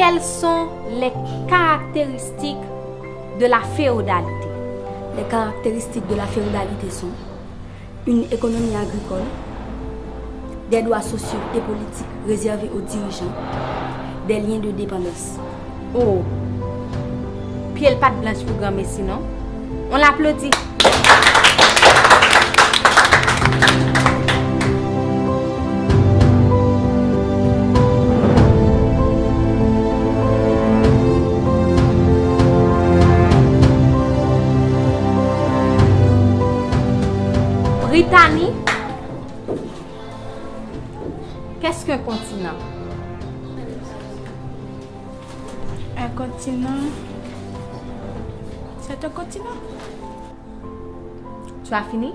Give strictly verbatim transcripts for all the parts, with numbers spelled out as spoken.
Quelles sont les caractéristiques de la féodalité? Les caractéristiques de la féodalité sont une économie agricole, des droits sociaux et politiques réservés aux dirigeants, des liens de dépendance. Oh, pye l pa t blanch pou granmesi non. On l aplodi. Britani, qu'est-ce qu'un continent? Un continent, c'est un continent. Tu as fini?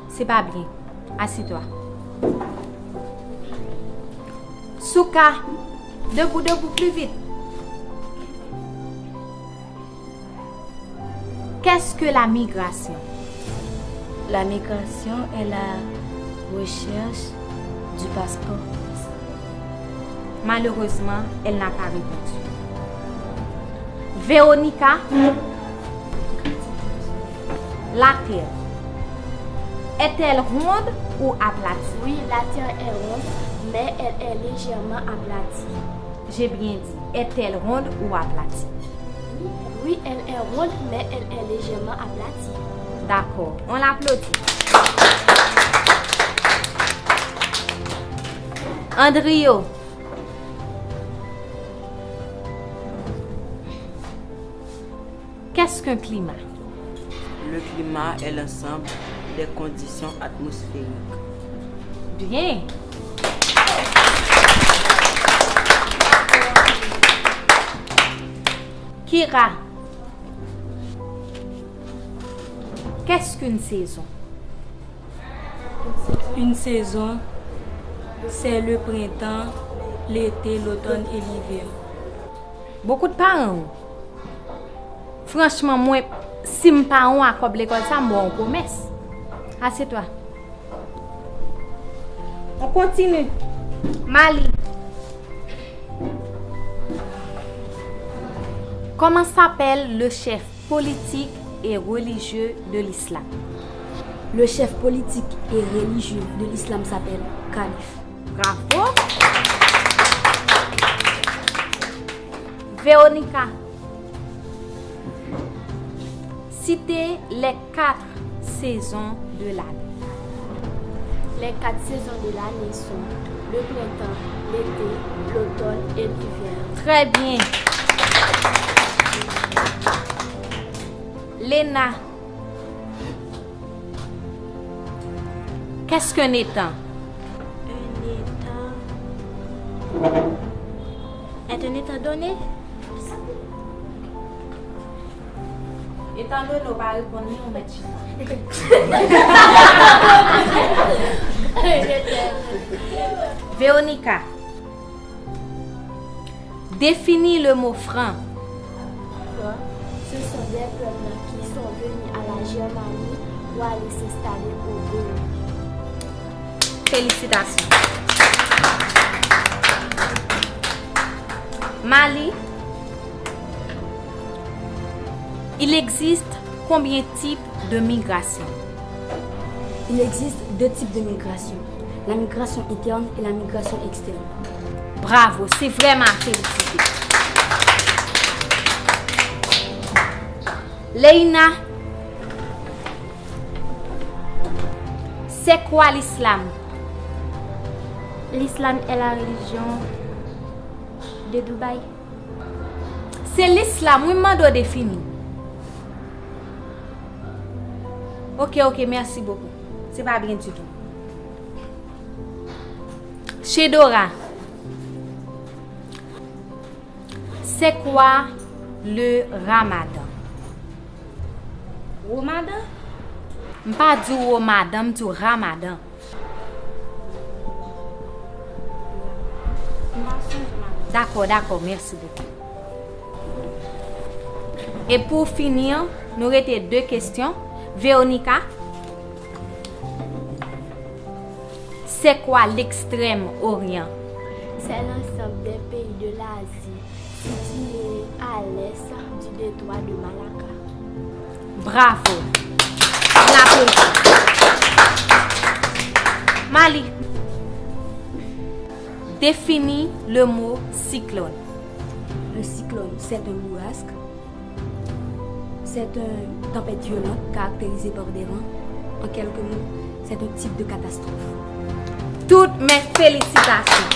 C'est pas bien. Assis-toi. Souka, debout, debout, plus vite. Qu'est-ce que la migration? La migration est la recherche du passeport. Malheureusement, elle n'a pas répondu. Véronica, la Terre est-elle ronde ou aplatie? Oui, la Terre est ronde, mais elle est légèrement aplatie. J'ai bien dit, est-elle ronde ou aplatie? Oui, elle est ronde, mais elle est légèrement aplatie. D'accord, on l'applaudit. Andrio, qu'est-ce qu'un climat? Le climat est l'ensemble des conditions atmosphériques. Bien. Kira, qu'est-ce qu'une saison? Une saison, c'est le printemps, l'été, l'automne et l'hiver. Bon kout paran ou. Franchman, mwen, si m pa yon a kòb lekòl sa, m ba w yon pwomès. Assieds-toi. On continue. Mali. Comment s'appelle le chef politique et religieux de l'islam? Le chef politique et religieux de l'islam s'appelle Khalif. Bravo! Véronica, citez les quatre saisons de l'année. Les quatre saisons de l'année sont le printemps, l'été, l'automne et l'hiver. Très bien. Lena, qu'est-ce qu'un étang? Un étang est un étant donné. Étant donné, ou pa reponn li, ou mèt chita. Véronica, définis le mot franc. Francs, ce sont des peuples qui sont venus à la Germanie pour aller s'installer au Burundi. Félicitations. Mali, il existe combien de types de migration? Il existe deux types de migration, la migration interne et la migration externe. Bravo, c'est vraiment à féliciter. Leïna, c'est quoi l'islam? L'islam est la religion de Dubaï. Se lislam, wi, m mande w defini. Ok, ok, merci beaucoup. Se pa byen ditou. Chedora, c'est quoi le ramadan? Ramadan? M pa di w ramadan, m di w ramadan. Dakò, dakò, mèsi bokou. E pou fini an, nou rete de kesyon. Veronica, c'est quoi l'extrême orient? C'est l'ensemble des pays de l'Asie situés à l'est du détroit de Malacca. Bravo! On applaudit. Mali, définis le mot cyclone. Un cyclone, c'est un bourrasque. C'est une tempête violente caractérisée par des vents. En quelques mots, c'est un type de catastrophe. Toutes mes félicitations.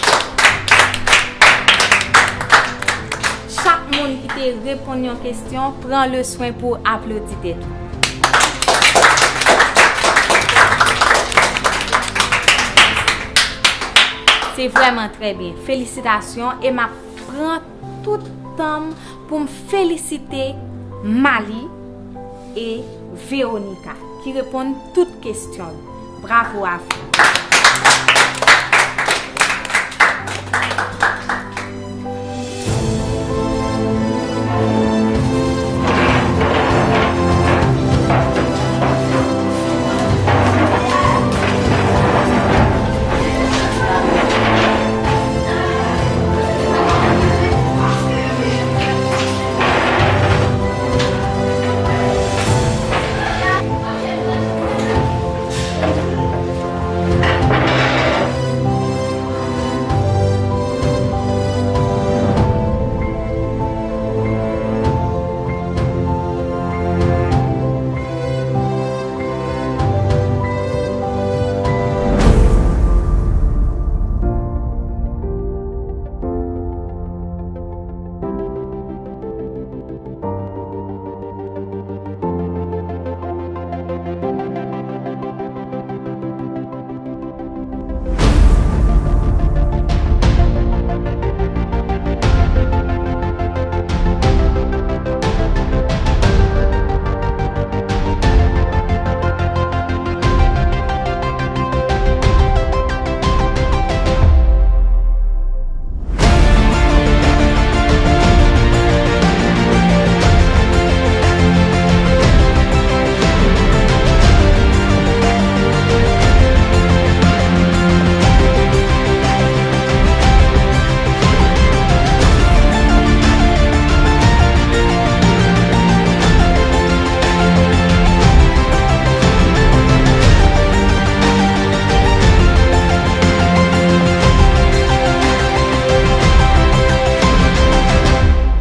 Chak moun ki te reponn yon kesyon, pran le swen pou aplodi tèt ou. Se vrèman trè byen. Felisitasyon e m ap pran tout tan m pou m felisite Mali e Veronica ki reponn tout kesyon yo. Bravo a vous!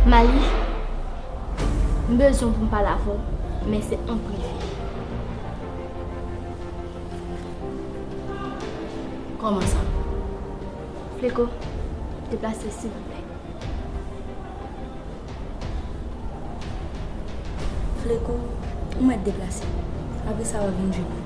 Mali, m bezwen pou m pale avè w, men se an prive. Kòman sa? Fleko, deplase, silvouplè. Fleko, ou mèt deplase. Apre sa, w a vin jwenn mwen.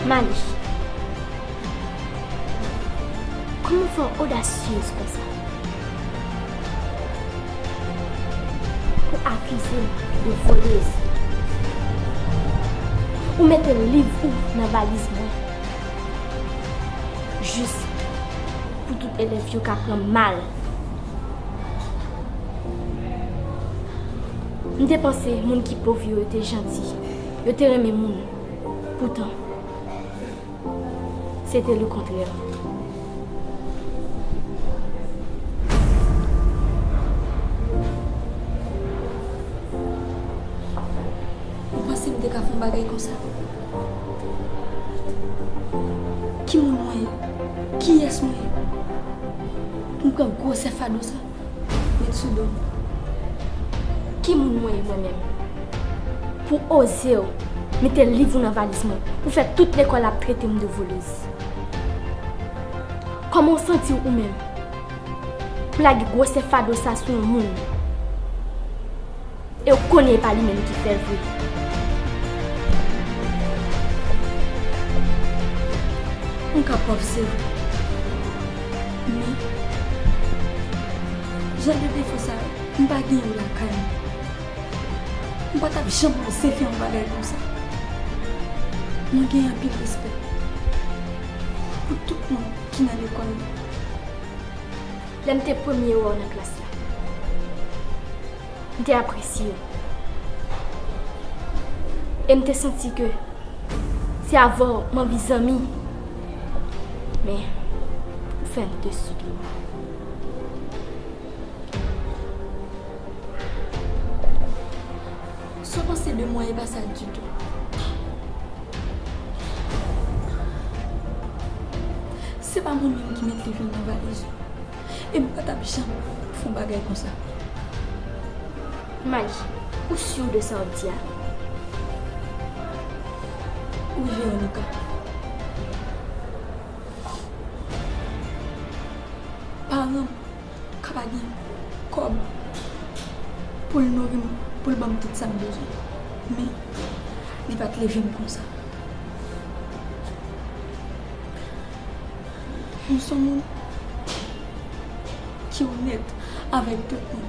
Mali, kòman w fè odasyez konsa? Pou akize m de volèz. Ou mete liv ou nan valiz mwen. Jis pou tout elèv yo ka pran mal. M te panse moun ki pòv yo, yo te janti, yo te renmen moun. Poutan, se te lekontrè. Ou panse m te ka fè yon bagay konsa? Ki moun mwen ye? Kiyès mwen ye? Pou m pran gwosè fado sa? Met sou do m. Ki moun mwen ye mwen menm? Pou oze w mete liv ou nan valiz mwen, pou fè tout lekòl ap trete m de volèz. Kòman w santi w ou menm? Pou lage gwosè fado sa sou yon moun. E w konnen e pa li menm ki fè l vre. M ka pòv, se vre. Men, jan de defo sa yo, M pa gen ou lakay mwen. M pa t ap janm oze fè yon bagay konsa. Mwen gen anpil respè pou tout moun ki nan lekòl la. Lè m te premye wè w nan klas la, m te apresye w. E m te santi ke se avè w m anvi zanmi. Men, ou fè m desi de mwen. Sa w panse de mwen e pa sa ditou. Se pa mwen menm ki met liv lan nan valiz ou. E m pa t ap janm fè yon bagay konsa. Mali, ou si de sa w ap di a? Wi, Veronica. Paran m ka pa gen kòb pou l nouri m, pou l ban m tout sa m bezwen. Men, li pa t leve m konsa. M se yon moun ki onèt avèk tout moun.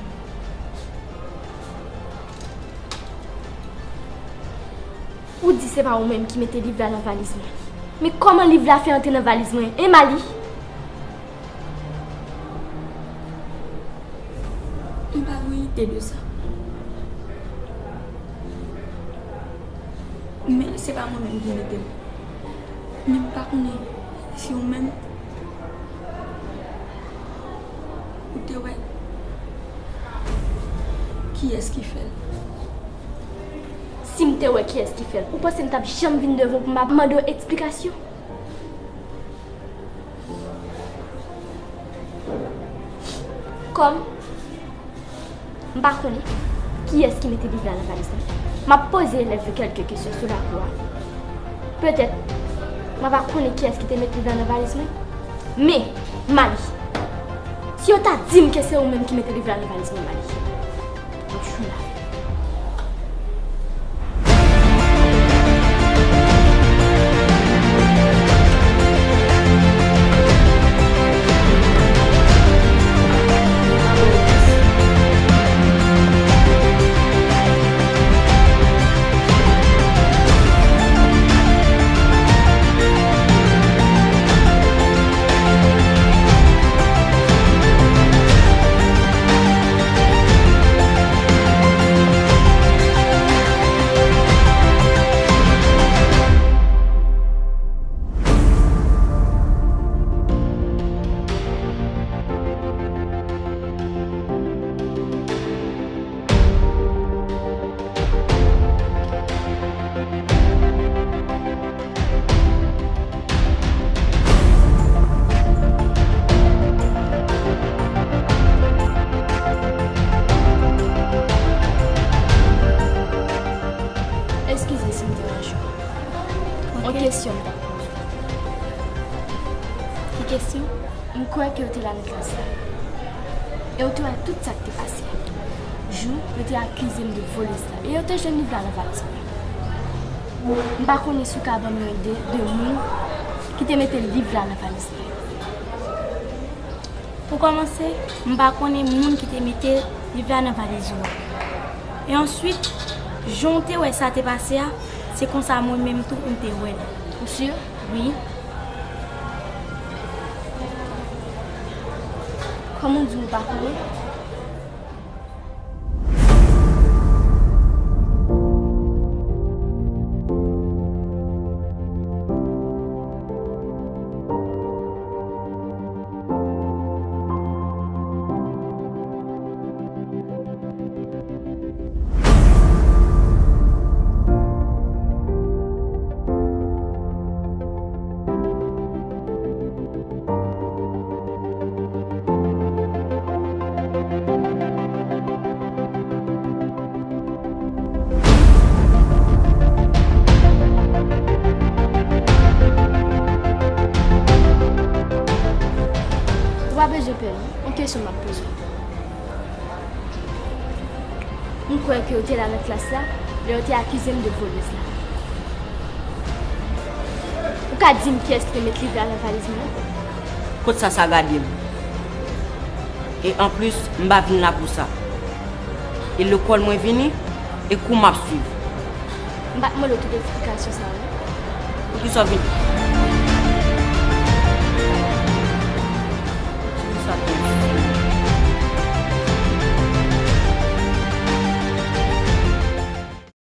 Ou di se pa ou menm ki mete liv la nan valiz mwen. Men kòman liv la fè antre nan valiz mwen, en Mali? M pa gen ide de sa. Men se pa mwen menm ki mete l. Men m pa konnen si ou menm ou te wè kiyès ki fè l. Si m te wè kiyès ki fè l, ou panse m t ap janm vin devan w pou m ap mande w eksplikasyon? Kòm m pa konnen kiyès ki mete liv la nan valiz mwen, m ap poze elèv yo kèlke kesyon sou lakou a. Petèt, mwen pa konnen kiyès ki te met liv la nan valiz mwen. Men, Mali, si yo ta di m ke se ou menm ki mete liv la nan valiz mwen, Mali, m ap chwe lavi. Eskize si m deranje w. Yon kesyon m t ap poze w. Ki kesyon? M kwè ke w te la nan klas la. E w te wè tout sa k te pase a. Jou yo te akize m de volèz la. E yo te jwenn liv la nan valiz mwen. M pa konnen si w ka ban m yon ide de moun ki te mete liv la nan valiz mwen. Pou kòmanse, m pa konnen moun ki te mete liv la nan valiz ou a. E answit, jan w te wè sa te pase a, se konsa mwen menm tou m te wè l. Ou si? Wi. Kòman w di w pa konnen? Ou pa bezwen pè non, yon kesyon m ap poze w. M kwè ke w te la nan klas la lè yo te akize m de volèz la. Ou ka di m kiyès ki te met liv la nan valiz mwen? Kot sa sa gade m? E anplis, m pa vin la pou sa. E lekòl mwen vini, e kou m ap swiv. M pa t mande w tout eksplikasyon sa yo. Poukisa w vini?